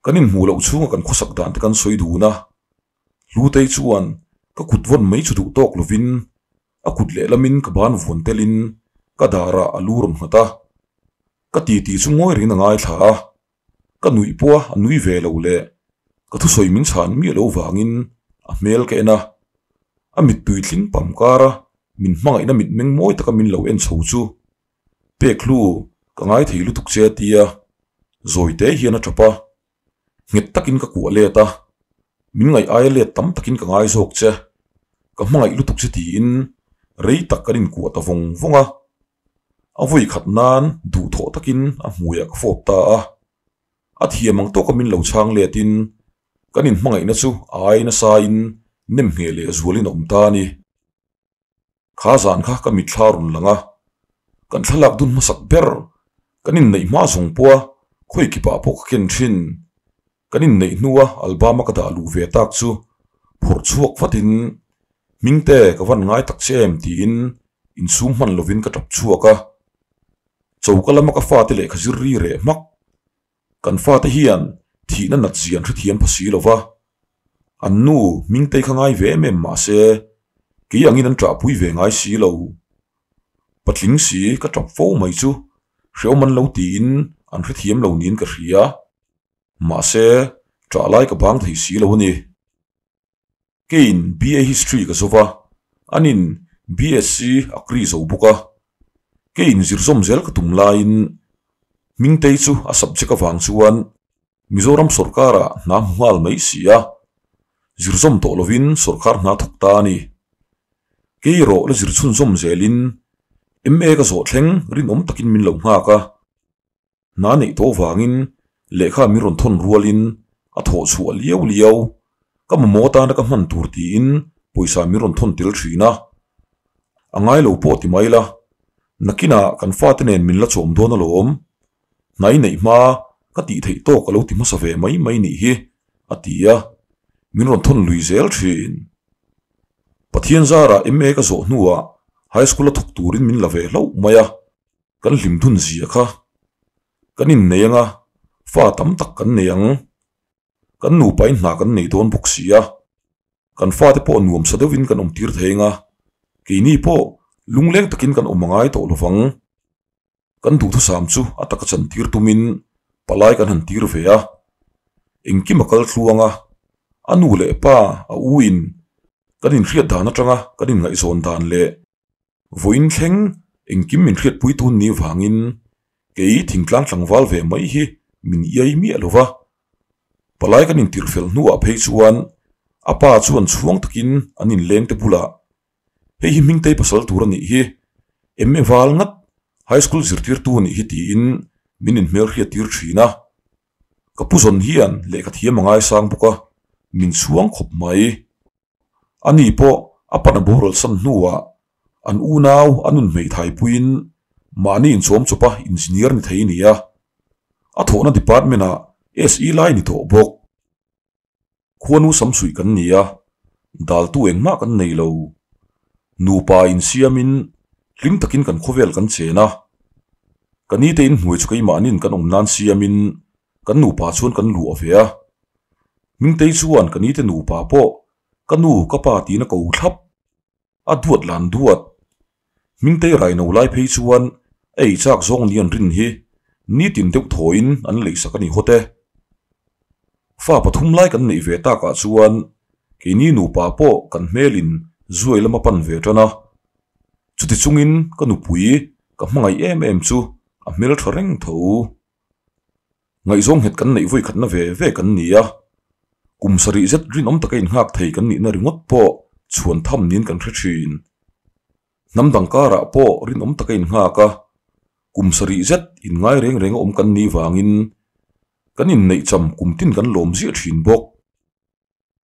Kan inhmuh loh chhunga kan khawsak dan te kan sawi dun a, Hlutei chuan ka kut vawn mai chu duh tawk lovin a kut lehlamin ka ban vuan telin ka darah a lu rawn nghat a, ka titi chu ngawi rengin a ngaithla a, ka nuih pawh a nui ve lo leh ka thusawi min chhan miah lo vangin a hmel ka en a, a mittui tling pam kara min hmangaihna mitmeng mawi taka min lo en chho chu pek hlu ka ngaithei lutuk che a ti a, zawi te hian a tap a. Nghet takin ka kuah let a, min ngaih aia let tam takin ka ngai zawk che, ka hmangaih lutuk che tiin rei tak kan inkuah ta vawng vawng a. A vawi khat nan duhthawh takin a hmuiah ka fawp ta a, a thiam ang tawka min lo chhang letin kan inhmangaihna chu a ai nasain nem ngheh leh zualin a awm ta a ni. Kha zan kha ka mitthla rawn lang a, kan thlalak dun hmasak ber, kan inneih hma zawng pawha khawi kipah pawh ka ken thin. Kan inneih hnua album a ka dah luh ve tak chu phawrh chhuak vatin, Hmingte ka van ngai tak che em tiin insum hman lovin ka tap chhuak a. Choka lama ka fate lehkha zir ri reh hmak. Kan fate hian thihna nat zia an hrethiam pha si lo va, an nu Hmingtei kha ngai ve em em mah se, kei angin an ṭahpui ve ngai si lo. Patling si ka ṭap fo mai chu hrehawm an lo tiin an hrethiam lo niin ka hria. Mahse, ṭah lai ka bang thei si lo a ni. Keiin BA History ka zo va, anin BSc Agri zo bawk a. Keiin zirzawm zel ka tum laiin Hmingtei chu a subject avang chuan Mizoram sawrkarah hna hmu nghal mai si a, zirzawm tawh lovin sawrkar hna thawk ta a ni. Kei erawh la zir chhunzawm zelin MA ka zawh thleng rinawm takin min lo nghak a. Hna neih tawh vangin lehkha min rawn thawn rualin a thawh chhuah liau liau, ka mamawh atana ka hman tur tiin pawisa min rawn thawn tel thin a. A ngai lo pawh ti mai la, nakinah kan fate nen min la chawm dawn alawm. Hna i neih hma ka tih theih tawk a lo ti hmasa ve mai mai nih hi, a ti a, min rawn thawn lui zel thin. Pathian zarah MA ka zawh hnuah High School a thawk turin min la ve hlauh mai a. Kan hlim dun zia kha kan innei anga fa tam tak kan nei ang. Kan nupain hna kan nei dawn bawk si a, kan fate pawh nuamsa deuhin kan awm tir thei anga keini pawh lungleng takin kan awm angai tawh lovang. Kan duhthusam chu a taka chan tir tumin palai kan han tir ve a, engkim a kal thluang a, a nu leh pa a u in kan inhriat dan atanga kan inngaihzawn dan leh Vawiin thleng engkim min hriatpui tun ni vangin kei thingtlang tlangval ve mai hi min iai miah lo va. Palai kan intirh fel hnuah phei chuan a pa chuan chhuang takin an inleng te bulah, Hei hi Hmingtei pasal tur a nih hi, MA val ngat High School zirtirtu a nih hi tiin min inhmelhriat tir thin a. Ka pu zawn hian lehkha thiam a ngaisang bawk a, min chhuang khawp mai. Ani pawh a pan a boral san hnuah an unau a nun hmeithai puiin mahni inchawm chawpa engineer ni thei a ni a, a thawhna department ah SE lai ni tawh bawk. Khuanu samsuih kan ni a, daltu engmah kan nei lo. Nupa insiamin hlim takin kan khawvel kan chen a, ka nite inhnuai chu keimahnin kan awm nan siamin kan nupa chuan kan luah ve a. Hmingtei chuan ka nite nupa pawh ka nu ka pa tiin a ko thlap, a duat lan duat. Hmingtei raino lai phei chuan a ei chak zawng ni an rin hi nitin deuh thawiin an leisak a ni hawt e. Fa pathum lai kan neih ve takah chuan keini nupa pawh kan hmelin zuai lama pan ve tan a. Chuti chungin ka nupui ka hmangaih em em chu a hmeltha reng tho. Ngaihzawng nghet kan neih vawi khatna ve ve kan ni a, kum sarih zet rinawm taka innghak thei kan nihna ringawt pawh chhuan tham niin kan hre thin. Hnam dang karah pawh rinawm taka innghak a, kum sarih zet inngai reng renga awm kan nih vangin kan inneih cham kum tin kan lawm ziah thin bawk.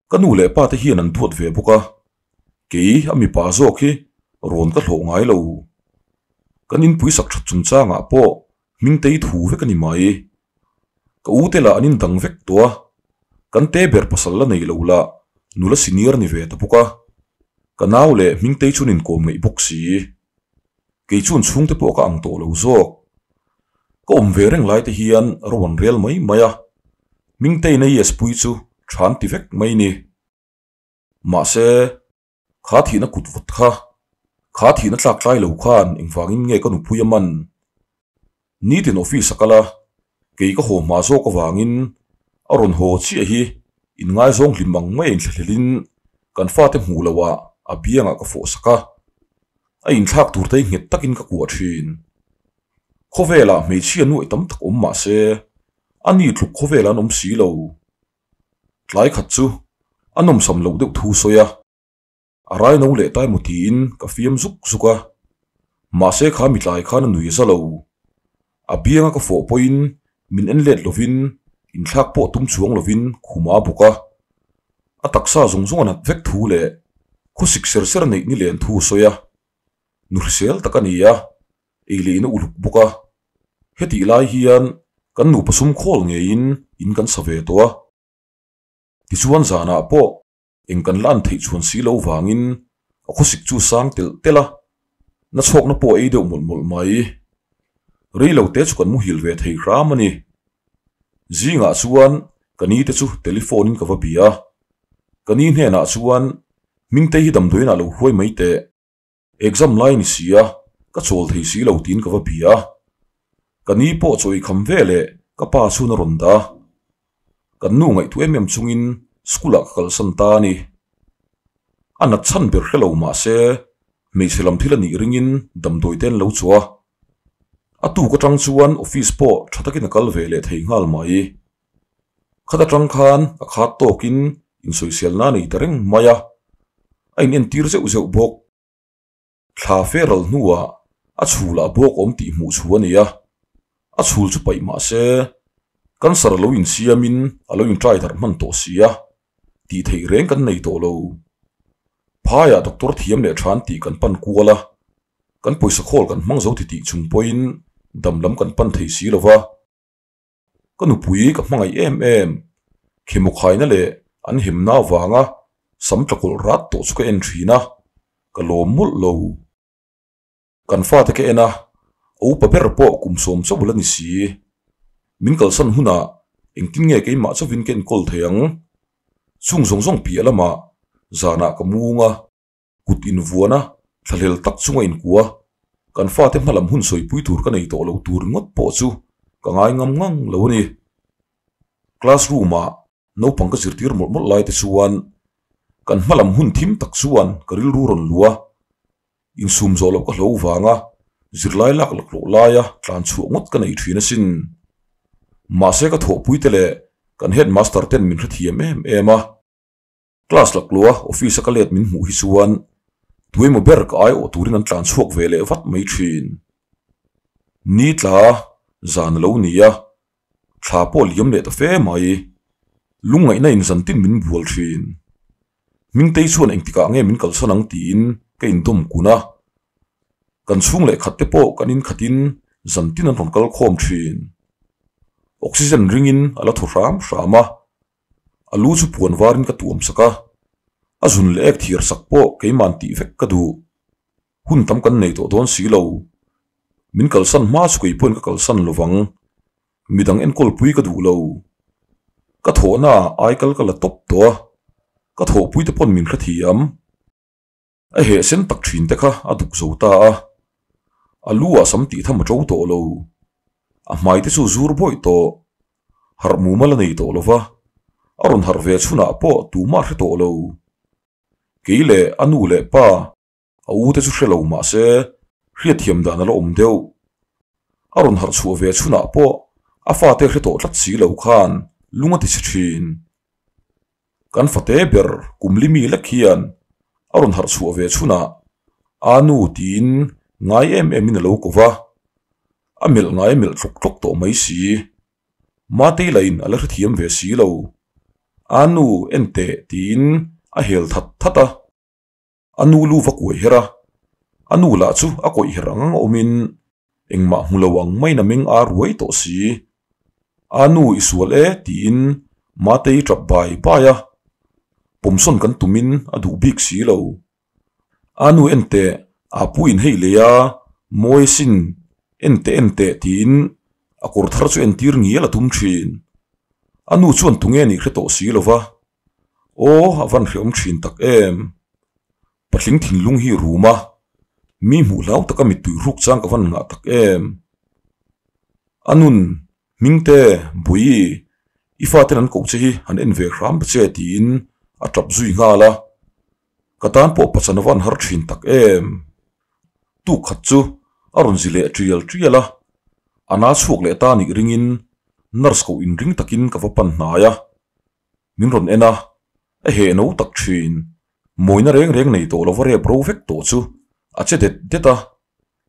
Ka nu leh pa te hian an duat ve bawk a, kei a mipa zawk hi rawn ka hlawh ngai lo. Kan inpui sak that chungchangah pawh Hmingtei thu vek a ni mai. Ka u te lah an indang vek tawh a, kan te ber pasal la nei lo lah nula senior ni ve ta bawk a, ka nau leh Hmingtei chuan inkawm ngeih bawk si. Kei chuan chhungte pawh ka ang tawh lo zawk. Ka awm ve reng lai te hian ro an rel mai mai a, Hmingtei na yes pui chu tha an ti vek mai ni. Mahse, kha thihna kut vawt kha, kha thihna tlak tlai lo khan engvangin nge ka nupui a man? Nitin office a kal a, kei ka haw hma zawk avangin a rawn haw chiah hi inngaizawng hlim ang mai a inthlahlelin kan fate hmuh loh ah a biangah ka fawh sak a, a inthlak tur te hi nghet takin ka kuah thin. Khawvelah hmeichhia nuaih tam tak awm mah se, a ni tluk khawvel an awm si lo. Tlai khat chu a nawmsam loh deuh thu sawi a, a rai no leh tai maw tiin ka fiam zuk zuk a. Mahse kha mi tlai khan a nui za lo. A bianga ka fawh pawhin min en let lovin inthlak pawh tum chuang lovin khum a bawk a. A taksa zawng zawng a nat vek thu leh khawsik ser ser neih ni len thu a sawi a. Nu hrisel tak a ni a, ei leh in a uluk bawk a. Hetih lai hian kan nupa sum khawl ngeiin in kan sa ve tawh a. Tichuan zanah pawh eng kan la an theih chhuan si lo vangin a khawsik chu sang telh telh a, na chhawkna pawh a ei deuh mawlh mawlh mai. Rei lo te chu kan muhil ve thei hram a ni. Zingah chuan ka ni te chu telephone in ka va bia a. Ka ni hnenah chuan Hmingtei hi damdawiin ah lo hruai mai teh. Exam lai ni si a, ka chawl thei si lo tiin ka va bia a. Ka ni pawh chaw i kham ve leh ka pa chhun a rawn dah a. Kan nu ngaihtuah em em chungin school ah ka kalsan ta a ni. A nat chhan ber hre lo mah se hmeichhe lam thil a nih ringin damdawi te an lo chawh a. A tuk atang chuan office pawh tha takin a kal ve leh thei nghal mai. Khat atang khan a khat tawkin insawiselna a nei ta reng mai a, a inentir zeuh zeuh bawk. Thla fe ral hnuah a chhulah bawk awm tih hmuh chhu a nei a, a chhul chu paih mah se cancer lo insiamin a lo intrai darh hman tawh si a, tih theih reng kan nei tawh lo. Phaiah doctor thiam leh than tih kan pan kual a, kan pawisa khawl kan hmang zo titih chung pawhin dam lam kan pan thei si lo va. Ka nupui ka hmangaih em em, khemawkhaina leh an hemna avanga sam tlakawlh rat tawh chu ka en thin a, ka lawm mawlh lo. Kan fate ka en a, a upa ber pawh kum sawm chauh la ni si. Min kalsan hunah engtin nge keimah chauhin ka enkawl thei ang? Chung zawng zawng piah lamah zanah ka mung a. Kut invuan a, thlahlel tak chunga inkua, kan fate hmalam hun sawipui tur ka nei tawh lo tur ringawt pawh chu ka ngai ngam ngang lo a ni. Classroom ah naupang ka zirtir mawlh mawlh lai te chuan kan hmalam hun thim tak chuan ka rilru rawn luh a, insum zawh loh ka hlo vanga zirlai lak laklawh laia tlan chhuah ngawt ka nei thin asin. Mahse ka thawhpui te leh kan headmaster ten min hrethiam em em a. Class laklua office a ka let min hmuh hi chuan tuemaw ber ka aiawh turin an tlan chhuak ve leh vat mai thin. Ni tla zan a lo ni a, thla pawh liam leh ta fe mai. Lungngaihna in zan tin min bual thin. Hmingtei chuan engtikah nge min kalsan ang tiin ka indawm kun a. Kan chhung leh khat te pawh kan inkhatin zan tin an rawn kal khawm thin. Oxygen ringin a la thaw hram hram a. A lu chu puan varin ka tuam sak a, a zun leh ek thiar sak pawh keiman tih vek ka duh. Hun tam kan nei tawh dawn si lo. Min kalsan hma chu kei pawhin ka kalsan lo vang. Midang enkawlpui ka duh lo. Ka thawhna ah aikal ka la tawp tawh a, ka thawhpui te pawn min hrethiam. A heh sen tak thin te kha a duk zo ta a, a lu ah sam tih tham a to tawh lo. A hmai te chu zur bawih tawh. Harh mumal a nei tawh lo va, a rawn harh ve chhunah pawh tumah hre tawh lo. Kei leh a nu leh pa, a u te chu hre lo mah se hriatthiam dan a la awm deuh. A rawn harh chhuah ve chhunah pawh a fate hre tawh tlat si lo khan lung a ti chhe thin. Kan fate ber kum li mi lek hian a A rawn harh chhuah ve chhunah A nu tiin ngai em em in a lo ko va, a melh ngai a melh tlawk tlawk tawh mai si. Matei lah in a la hrethiam ve si lo. A nu en teh tiin a hel that that a. A nu lu va kuai her a, a nu lah chu a kawih her ang ang a awmin engmah hmu lo ang maiin a meng ar ruai tawh si. A nu i sual e tiin Matei tap bai bai a, pawmsawn kan tumin a duh bik si lo. A nu en teh, a pu in hei lei a, mawi sin, en teh en teh tiin a kawr thar chu entir ngial a tum thin. A nu chuan tunge nih hre tawh si lo va, Aw a van hreawm thin tak em. Patling thinlung hi rum a, mi hmuh hlau taka mittui hruk chang ka van ngah tak em. A nun, Hmingte, Bui, i faten an koh che hi han en ve hram ta che tiin a tap zui nghal a. Ka tan pawh pachan a van har thin tak em. Tuk khat chu a rawn zi leh tial tial a, a na chhuak leh ta nih ringin nurse koh inring takin ka va pan hnai a. Min rawn en a, a heh no tak thin. Mawina reng reng nei tawh lova rep ro vek tawh chu a che det det a,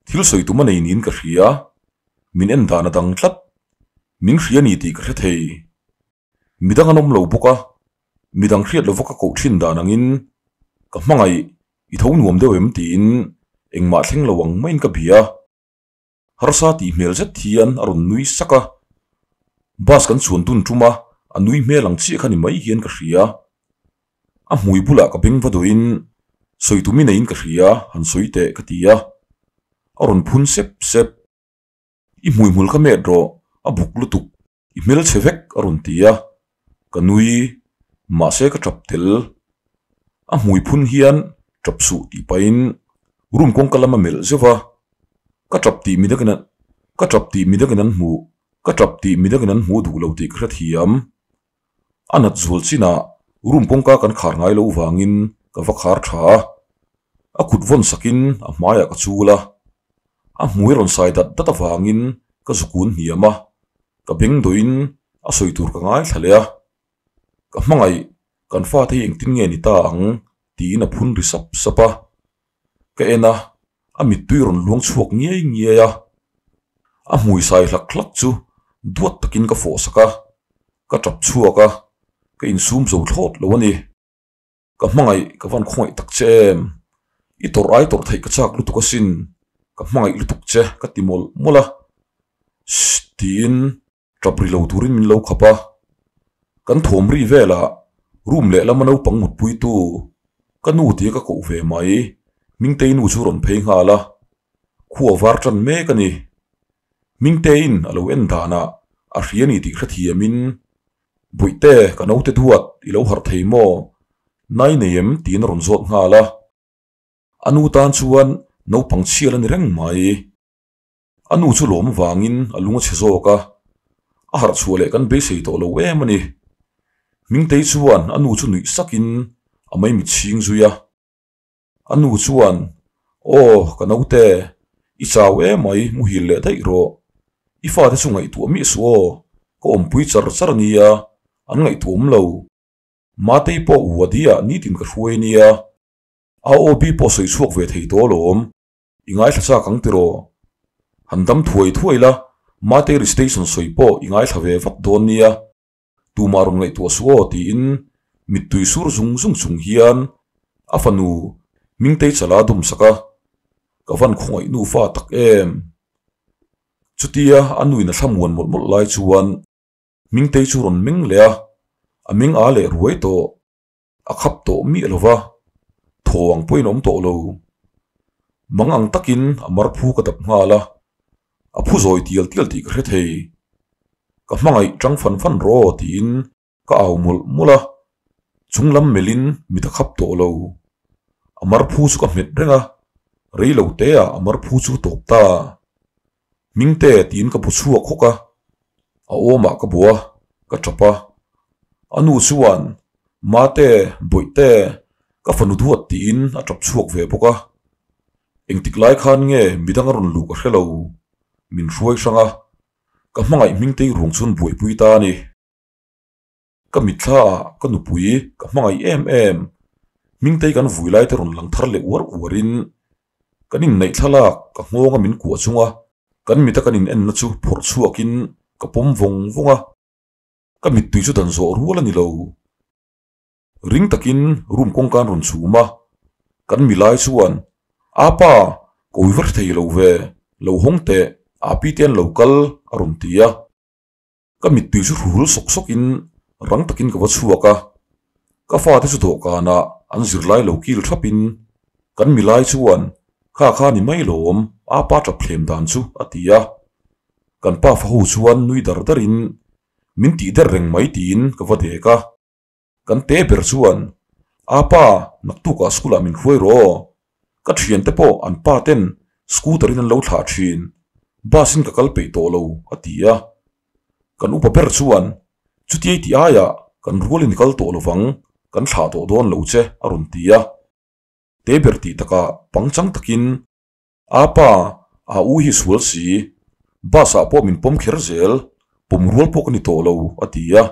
thil sawi tum a nei niin ka hria. Min en dan a dang tlat. Min hria ni tih ka hre thei. Midang an awm lo bawk a, midang hriat lova ka koh thin dan angin ka hmangaih i tho nuam deuh em tiin engmah thleng lo ang maiin ka bia. Harsa tih hmel zet hian a rawn nui sak a, bus kan chhuan dun tum a, a nui hmel ang chiah kha ni mai hian ka hria. A hmui bulah ka beng va duhin sawi tumi neiin ka hria, han sawi teh ka ti a, a rawn phun sep sep. I hmui hmul kha met rawh, a buk lutuk, i hmelchhe vek a rawn ti a, ka nui, mahse ka tap tel. A hmui phun hian tap suh tih pahin room kawngka lam a melh zeuh va, ka tap tih midangin an ka tap tih midangin an hmuh, ka tap tih midangin an hmuh duh lo tih ka hrethiam. A nat zual chinah room kawngka kan khar ngai loh vangin ka va khar tha a, a kut vawn sakin a hmaiah ka chul a, a hmui rawn sai dat dat avangin ka zukun hniam a, ka beng dawhin a sawi tur ka ngaithla leh a, ka hmangaih kan fate hi engtin nge ni ta ang tiin a phun ri sap sap a, ka en a, a mittui rawn luang chhuak ngiai ngiai a, a hmui sai hlak hlak chu duat takin ka fawh sak a, ka tap chhuak a, ka insum zo thlawt lo a ni. Ka hmangaih ka van khawngaih tak che em? I tawrh ai tawrh theih ka chak lutuk asin, ka hmangaih lutuk che ka ti mawlh mawlh a, Shh tiin tap ri lo turin min lo khap a, kan thawm ri velah room lehlam a naupang mutpuitu ka nu tia ka koh ve mai, Hmingtei nu chu rawn phei nghal a, khua var tan mek a ni. Hmingteiin a lo en danah a hria ni tih hrethiamin Bawihte, ka naute duat, i lo harh thei maw? Nai nei em? tiin a rawn zawt nghal a. A nu tan chuan naupang chhial a ni reng mai. A nu chu lawm vangin a lung a chhe zawk a, a harh chhuah leh kan beisei tawh lo em a ni. Hmingtei chuan a nu chu nuih sakin a maimit chhing zui a. A nu chuan, Aw, ka naute, i chau emai, muhil leh daih rawh. I fate chu ngaihtuah miah suh aw, ka awmpui char char a nia, an ngaihtuah awm lo. Matei pawh Wadi-ah nitin ka hruai a nia, AOB pawh sawi chhuak ve thei tawh alawm. I ngaithla chak ang tiraw? Han dam thuai thuai la, Matei recitation sawi pawh i ngaithla ve vat dawn nia. Tumah rawn ngaihtuah suh aw tiin mittui sur zung zung chung hian a fanu Hmingtei chala dum sak a, ka van khawngaih nufa tak em. Chutia a nuin a thlamuan mawlh mawlh lai chuan Hmingtei chu rawn meng leh a, a meng a leh ruai tawh. A khap tawh miah lo va, thaw ang pawhin a awm tawh lo. Mang ang takin a mar phu ka dap nghal a, a phu zawi tial tial tih ka hre thei. Ka hmangaih tang fan fan rawh tiin ka au mawlh mawlh a, chung lam melhin mit a khap tawh lo. A mar phu chu ka hmet reng a, rei lo teah a mar phu chu tawp ta. Hmingte tiin ka bu chhuak hawk a, a awmah ka bu a, ka tap a. A nu chuan, Mate, Bawihte, ka fanu duat tiin a tap chhuak ve bawk a. Engtik lai khan nge midang a rawn luh ka hre lo, min hruai hrang a, ka hmangaih Hmingtei ruang chuan buaipui ta a ni. Ka mitthla ah ka nupui ka hmangaih em em. Hmingtei kan vui lai te rawn lang thar leh uar uarin kan inneih thlalak ka nghawnga min kuah chunga kan mita kan in enna chu phawrh chhuakin ka pawm vawng vawng a, ka mittui chu dan zawh rual a ni lo. Ring takin room kawngka an rawn chhum a, kan milai chuan, Apa, ka ui var thei lo ve, lo hawng teh, Api te an lo kal, a rawn ti a. Ka mittui chu hrul sawk sawkin rang takin ka va chhuak a, ka fate chu dawhkanah an zirlai lo kil thapin kan milai chuan kha kha ni mai lawm a pa tap thlem dan chu a ti a. Kan pa fa ho chuan nui dar darin min tih der reng mai tiin ka va dek a. Kan te ber chuan a pa naktukah school ah min hruai rawh aw, ka thiante pawh an pa ten scooter in an lo thlah thin, bus in ka kal peih tawh lo a ti a. Kan upa ber chuan chutiai tih aiah kan rual in kal tawh lovang, kan thlah tawh dawn lo che a rawn ti a. Te ber tih takah pangchang takin A pa, a u hi sual si, bus ah pawh min pawm kher zel, pawm rual pawh ka ni tawh lo, a ti a.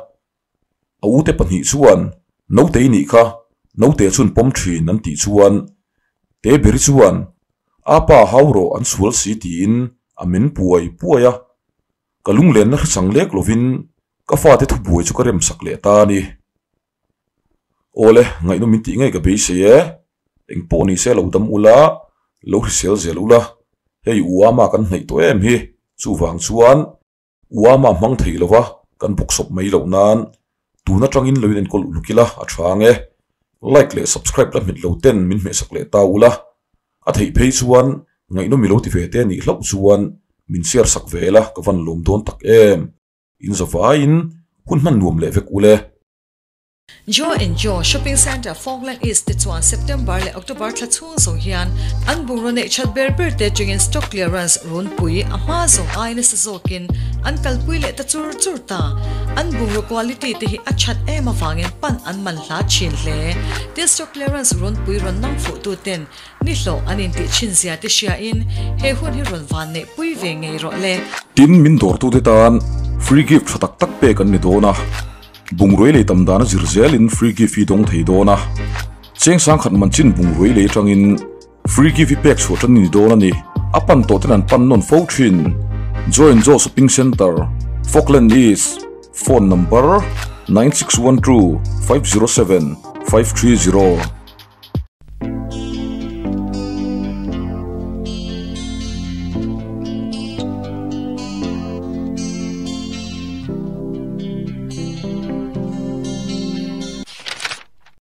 A ute pahnih chuan, Naute i nih kha, naute chun pawm thin an tih chuan, Teberi chuan, A pa hau rawh an sual si tiin a men puai puai a. Ka lunglenna hrechang lek lovin ka fate thubuai chu ka remsak leh ta a ni. Awle, ngaihnawm min tih ngei ka beisei e. Engpawh ni se lo dam ula, lo hrisel zel ula, hei Uama kan hnaih tawh em hi, chuvang chuan Uama hmang thei lova kan bawksawp mai loh nan tun atangin lo in enkawl uluk ila a tha ang e. Like leh subscribe la hmet lo ten min hmehsak leh ta ula, a theih phei chuan ngaihnawm i lo ti ve te nih hlauh chuan min share sak ve ila ka van lawm dawn tak em. In zavaiin hun hman nuam leh vek ule. Joe and Joe Shopping Centre Falkland East te chuan September leh October thla chhung zawng hian an bungraw neih that ber ber te atangin stock clearance runpui a hma zawng ai nasa zawkin an kalpui leh ta chur chur ta. An bungraw quality te hi a that em avangin pan an man hla thin hle. Tin stock clearance runpui rawn nang fuh tu ten ni hlawh an intih thin zia te hriain he hun hi rawn van neih pui ve ngei rawh le. Tin min dawrtute tan free gift tha tak tak pek an ni dawn a. Bungrui lei tam dana zir zelin free gift hi dawng thei dawn a, cheng sangkhat man chin bungrui lei atangin free gift hi pek chhuah tan ni dawn a ni. A pan tawh ten an pan nawn fo thin. Join Joe Shopping Centre, Falkland East, Phone number, 9612 507 530.